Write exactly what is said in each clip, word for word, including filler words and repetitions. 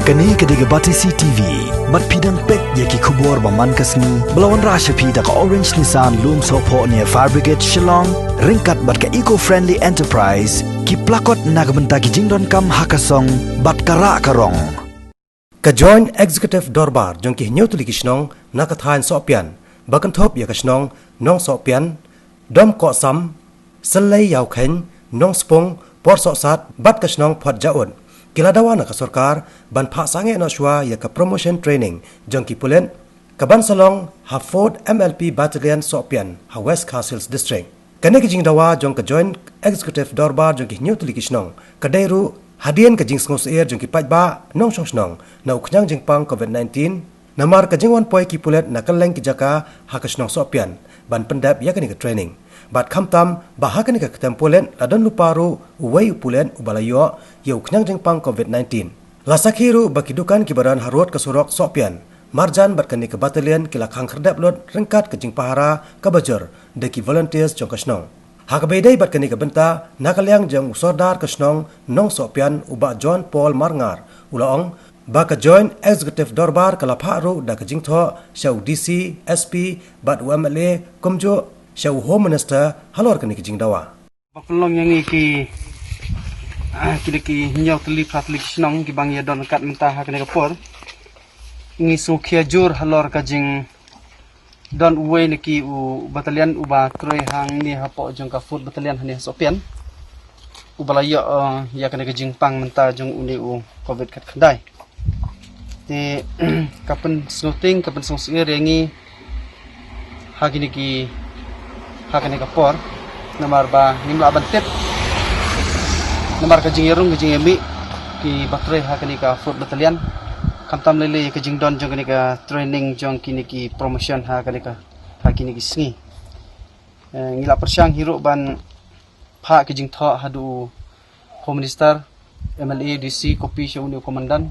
Kane ka dei ka Batesi T V. Bad phi dang peit ïa ki khubor ba man ka sngi ba la wanrah sha phi da ka Orange Nissan Lumsohphoh near Fire Brigade Shillong, ryngkat bad ka Eco Friendly Enterprise, ki plakot na ka bynta ki jingdonkam ha ka song bad ka rah ka rong. Ka Joint Executive Dorbar jong ki hynñiew tylli ki shnong na ka thaiñ Sohpian, ba kynthup ïa ka shnong Nongsohpian, Domkohsam, Syllei Ïawkheiñ, Nongspung, Porsohsat bad ka shnong Photjaud, ki la dawa na ka sorkar ban phah sangeh noh shuwa ïa ka promotion training jong ki pulit, ka ban sa long ha Fourth M L P Battalion Sohpian ha West Khasi Hills District. Kane ka jingdawa jong ka Joint Executive Dorbar jong ki hynñiew tylli ki shnong ka dei ruh hadien ka jingsngewsyier jong ki paidbah nongshong shnong na u khñiang jingpang COVID nineteen, namar ka jingwan poi ki pulit na kylleng ki jaka ha ka shnong Sohpian ban pyndep ïa kane ka training. Bad khamtam ba ha kane ka ktien pulit la don lypa ruh uwei u pulit uba la ïoh ïa u khñiang jingpang COVID nineteen. La sakhi ruh ba ki dukan kiba don harud ka surok Sohpian marjan bad kane ka battalion ki la khang khyrdep lut ryngkat ka jingpahara kaba jur da ki volunteers jong ka shnong. Ha kaba ïadei bad kane ka bynta, na ka liang jong u Sordar ka shnong Nongsohpian, u Bah John Paul Marngar, u la ong ba ka Joint Executive Dorbar ka la phah ruh da ka jingthoh sha u D C, S P bad u M L A, kumjuh sha u Home Minister halor kane ka jingdawa. Ba pynlong ïa ngi ki, ah, ki dei ki hynñiew tylli phra tylli ki shnong kiba ngi ïa don ryngkat mynta ha kane ka por. Ngi sngewkhia jur halor ka jingdon uwei na ki u battalion uba trei hangne hapoh jong ka Fourth Battalion hangne ha Sohpian, uba la ïoh, eh, ïa kane ka jingpang mynta jong une u COVID khatkhyndai. Te ka pynsngewthiang, ka pynsngewsyier ïa ngi ha kine ki, ha kane ka por, namar ba ngim lah ban tip namar ka jingïarung ka jingïamih kiba trei ha kane ka Fourth Battalion. Khamtam lei lei ka jingdon jong kane ka training jong kine ki promotion ha kane ka, ha kine ki sngi. Eh, ngi la pyrshang hi ruh ban phah ki jingthoh haduh u Home Minister, M L A, D C, copy sha une u Commandant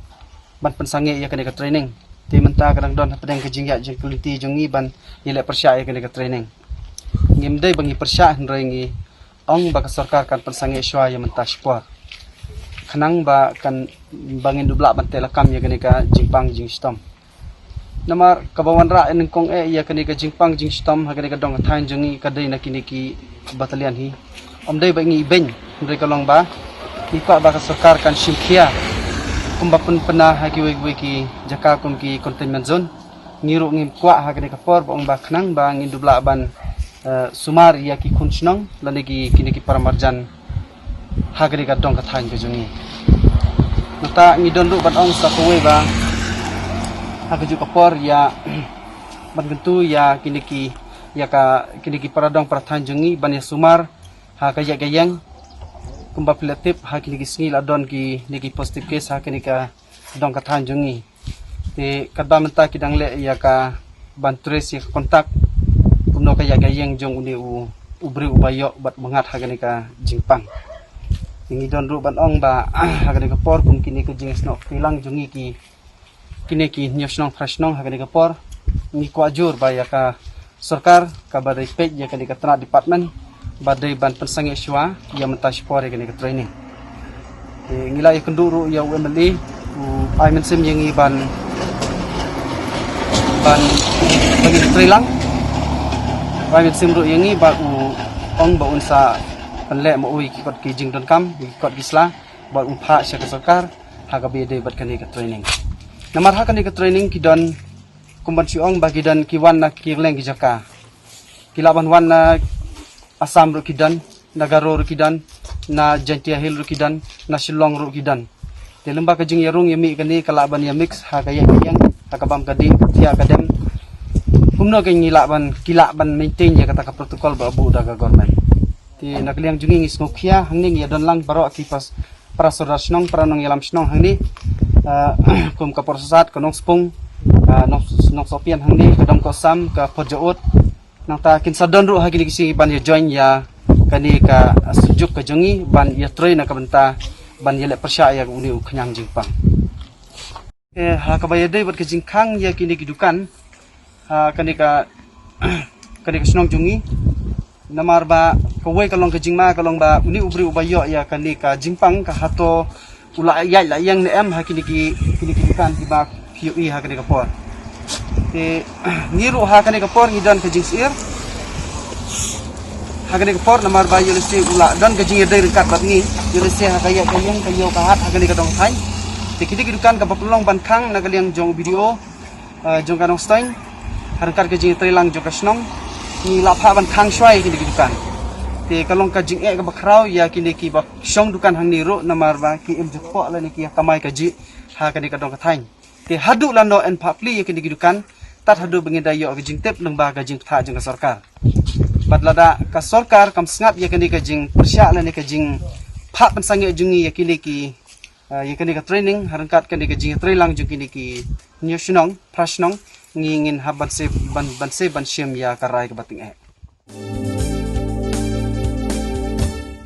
ban pynsangeh ïa kane ka training. Te mynta ka dang don hapdeng ka jingïaid jingkylli jong ngi ban ïaleh pyrshah ïa kane ka training. Ngim dei ba ngi pyrshah, hynrei ngi ong ba ka sorkar kan pynsangeh shuwa ïa mynta shipor, khnang ba kan, ba ngin dup lah ban teh lakam ïa kane ka jingpang jingshitom. Namar kaba wanrah nyngkong eh ïa kane ka jingpang jingshitom ha kane ka dong ka thaiñ jong ngi ka dei na kine ki battalion hi. Ym dei ba ngi ibeiñ, hynrei ka long ba ngi kwah ba ka sorkar kan shim khia kumba pynpynna ha kiwei kiwei ki jaka kum ki containment zone. Ngi ruh ngim kwah ha kane ka por ba ong ba khnang ba ngin dup lah ban, eh, sumar ïa ki khun shnong lane ki, kine ki para marjan ha kane ka dong ka thaiñ ka jong ngi. Nangta ngi don ruh ban ong sa kawei ba ha kajuh ka por ïa ban kyntu ïa kine ki, ïa ka, kine ki para dong para thaiñ jong ngi ban ïa sumar ha ka ïaid ka ïeng. Kumba phi la tip, ha kine ki sngi la don kine ki positive case ha kane ka dong ka thaiñ jong ngi. Te katba mynta ki dang leh ïa ka ban trace ïa ka contact kumno ka ïaid ka ïeng jong une u, u briew uba ïoh bad uba ngat ha kane ka jingpang. Te ngi don ruh ban ong ba ha kane ka por kum kine ka jingsnoh kti lang jong ngi ki, kine ki hynñiew shnong phra shnong ha kane ka por, ngi kwah jur ba ïa ka sorkar kaba dei peit ïa kane ka tnat department ba dei ban pynsangeh shuwa ïa mynta shipor ïa kane ka training. Te ngi la ïakynduh ruh ïa u M L A, u ai mynsiem ïa ngi ban, ban, ban ïa trei lang. U ai mynsiem ruh ïa ngi bad u ong ba un sa pynleh ma u ïa ki kot ki jingdonkam, ïa ki kot ki sla, bad un phah sha ka sorkar ha kaba ïadei bad kane ka training. Namar ha kane ka training ki don, kum ban shu ong ba ki don ki wan na ki kylleng ki jaka. Ki lah ban wan na Assam ruh ki don, na Garo ruh ki don, na Jaintia Hill ruh ki don, na Shillong ruh ki don. Te lymba ka jingïarung ïamih kane ka lah ban ïa mix ha ka ïaid ka ïeng, ha ka bam ka dih, ka thiah ka dem. Kumno kein ngi lah ban, ki lah ban maintain ïa kata ka protocol ba buh da ka government. Te na ka liang jong ngi ngi sngewkhia hangne ngi ïa don lang baroh ki pas, para sordar shnong, para nongïalam shnong hangne, ah, kum ka Porsohsat, ka Nongspung, ah, Nong, Nongsohpian hangne, ka Domkohsam, ka Photjaud. Nangta kin sa don ruh ha kine ki sngi ban ïa join ïa kane ka, ah, synjuk ka jong ngi ban ïa trei na ka bynta ban ïaleh pyrshah ïa une u khñiang jingpang. Eh, ha kaba ïadei bad ka jingkhang ïa kine ki dukan ha kane ka, kane ka shnong jong ngi. Namar ba kawei ka long ka jingma, ka long ba une u briew uba ïoh ïa kane ka jingpang ka hato u la ïaid la ïeng ne em ha kine ki, kine ki dukan kiba phi ïohi ha kane ka por. Te ngi ruh ha kane ka por ngi don ka jingsyier ha kane ka por namar ba ïoh lehse u la don ka jingïadei ryngkat bad ngi, ïoh lehse ha ka ïaid ka ïeng ka ïew ka hat ha kane ka dong thaiñ. Te kine ki dukan kaba pynlong ban khang na ka liang jong B D O, eh, jong ka Nongstoiñ, ha ryngkat ka jingïatreilang jong ka shnong, ngi la phah ban khang shuwa ïa kine ki dukan. Te ka long ka jingeh kaba khraw ïa kine kiba shong dukan hangne ruh namar ba ki im jingpok lane ki ïa kamai kajih ha kane ka dong ka thaiñ. Te haduh lano yn phah plie ïa kine ki dukan, tad haduh ba ngin da ïoh ka jingtip lyngba ka jingpynthah jong ka sorkar. Bad lada ka sorkar kam sngap ïa kane ka jingpyrshah lane ka jingphah pynsangeh jong ngi ïa kine ki, eh, ïa kane ka training, ha ryngkat kane ka jingïatreilang jong kine ki hynñiew shnong, phra shnong, ngi ngin hap ban sep, ban, ban sep ban shim ïa ka rai kaba tyngeh.